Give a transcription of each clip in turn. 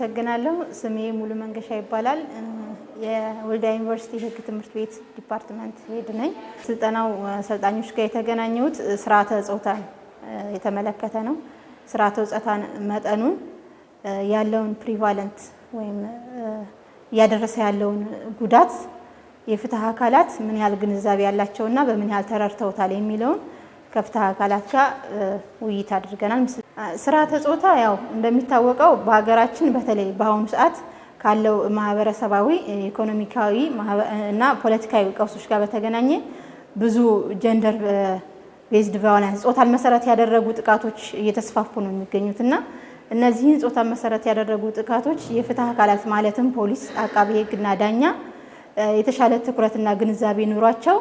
አመሰግናለሁ። ስሜ ሙሉ መንገሻ ይባላል። የወልዲያ ዩኒቨርሲቲ ሕግ ትምህርት ቤት department head ነኝ። ስልጠናው ሰልጣኞች ጋር የተገናኘሁት ስርዓተ ጾታን የተመለከተ ነው። ስርዓተ ጾታን መጠኑን፣ ያለውን prevalent ወይም እያደረሰ ያለውን ጉዳት፣ የፍትህ አካላት ምን ያህል ግንዛቤ ያላቸውና በምን ያህል ተረድተውታል የሚለውን ከፍትህ አካላት ጋር ውይይት አድርገናል። ስርዓተ ጾታ ያው እንደሚታወቀው በሀገራችን በተለይ በአሁኑ ሰዓት ካለው ማህበረሰባዊ፣ ኢኮኖሚካዊ እና ፖለቲካዊ ቀውሶች ጋር በተገናኘ ብዙ gender based violence፣ ጾታን መሰረት ያደረጉ ጥቃቶች እየተስፋፉ ነው የሚገኙት። እና እነዚህን ጾታን መሰረት ያደረጉ ጥቃቶች የፍትህ አካላት ማለትም ፖሊስ፣ አቃቤ ሕግና ዳኛ የተሻለ ትኩረትና ግንዛቤ ኑሯቸው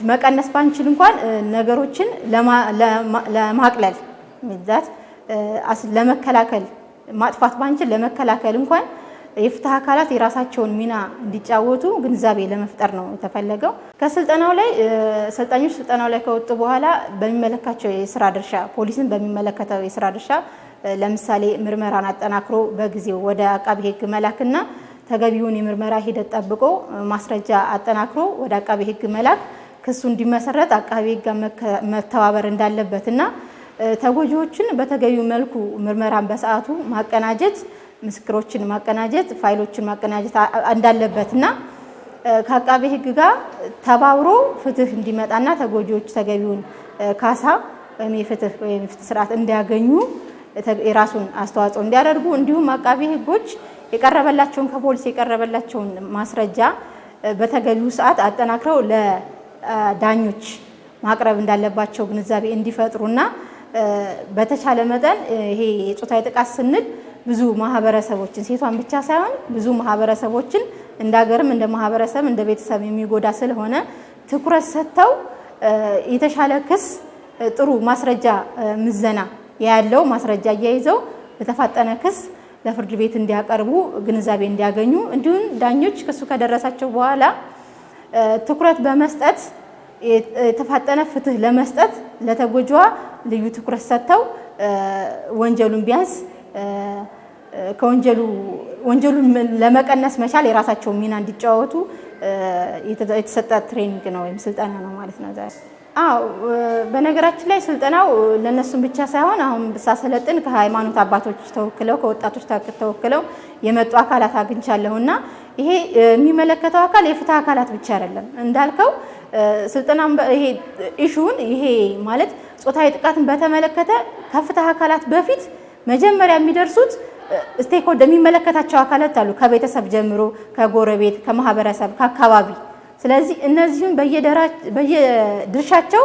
መቀነስ ባንችል እንኳን ነገሮችን ለማቅለል ሚዛት ለመከላከል፣ ማጥፋት ባንችል ለመከላከል እንኳን የፍትህ አካላት የራሳቸውን ሚና እንዲጫወቱ ግንዛቤ ለመፍጠር ነው የተፈለገው። ከስልጠናው ላይ ሰልጣኞች ስልጠናው ላይ ከወጡ በኋላ በሚመለካቸው የስራ ድርሻ፣ ፖሊስን በሚመለከተው የስራ ድርሻ፣ ለምሳሌ ምርመራን አጠናክሮ በጊዜው ወደ አቃቢ ሕግ መላክና ተገቢውን የምርመራ ሂደት ጠብቆ ማስረጃ አጠናክሮ ወደ አቃቢ ሕግ መላክ፣ ክሱ እንዲመሰረት አቃቢ ሕግ መተባበር እንዳለበት እና ተጎጂዎችን በተገቢው መልኩ ምርመራን በሰዓቱ ማቀናጀት፣ ምስክሮችን ማቀናጀት፣ ፋይሎችን ማቀናጀት እንዳለበት እና ከአቃቤ ሕግ ጋር ተባብሮ ፍትህ እንዲመጣና ተጎጂዎች ተገቢውን ካሳ ወይም የፍትህ ስርዓት እንዲያገኙ የራሱን አስተዋጽኦ እንዲያደርጉ፣ እንዲሁም አቃቤ ሕጎች የቀረበላቸውን፣ ከፖሊስ የቀረበላቸውን ማስረጃ በተገቢው ሰዓት አጠናክረው ለዳኞች ማቅረብ እንዳለባቸው ግንዛቤ እንዲፈጥሩና በተቻለ መጠን ይሄ የጾታዊ ጥቃት ስንል ብዙ ማህበረሰቦችን፣ ሴቷን ብቻ ሳይሆን ብዙ ማህበረሰቦችን እንደ ሀገርም እንደ ማህበረሰብ እንደ ቤተሰብ የሚጎዳ ስለሆነ ትኩረት ሰጥተው የተሻለ ክስ፣ ጥሩ ማስረጃ ምዘና ያለው ማስረጃ አያይዘው በተፋጠነ ክስ ለፍርድ ቤት እንዲያቀርቡ ግንዛቤ እንዲያገኙ፣ እንዲሁም ዳኞች ክሱ ከደረሳቸው በኋላ ትኩረት በመስጠት የተፋጠነ ፍትህ ለመስጠት ለተጎጂዋ ልዩ ትኩረት ሰጥተው ወንጀሉን ቢያንስ ከወንጀሉ ወንጀሉን ለመቀነስ መቻል የራሳቸውን ሚና እንዲጫወቱ የተሰጠ training ነው ወይም ስልጠና ነው ማለት ነው ዛሬ። አዎ፣ በነገራችን ላይ ስልጠናው ለእነሱም ብቻ ሳይሆን አሁን ሳሰለጥን ከሃይማኖት አባቶች ተወክለው፣ ከወጣቶች ተወክለው የመጡ አካላት አግኝቻለሁ። እና ይሄ የሚመለከተው አካል የፍትህ አካላት ብቻ አይደለም። እንዳልከው ስልጠና ይሄ issue ን፣ ይሄ ማለት ጾታዊ ጥቃትን በተመለከተ ከፍትህ አካላት በፊት መጀመሪያ የሚደርሱት stakeholder የሚመለከታቸው አካላት አሉ። ከቤተሰብ ጀምሮ፣ ከጎረቤት፣ ከማህበረሰብ፣ ከአካባቢ። ስለዚህ እነዚህም በየድርሻቸው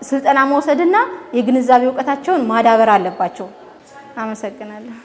ስልጠና መውሰድና የግንዛቤ እውቀታቸውን ማዳበር አለባቸው። አመሰግናለሁ።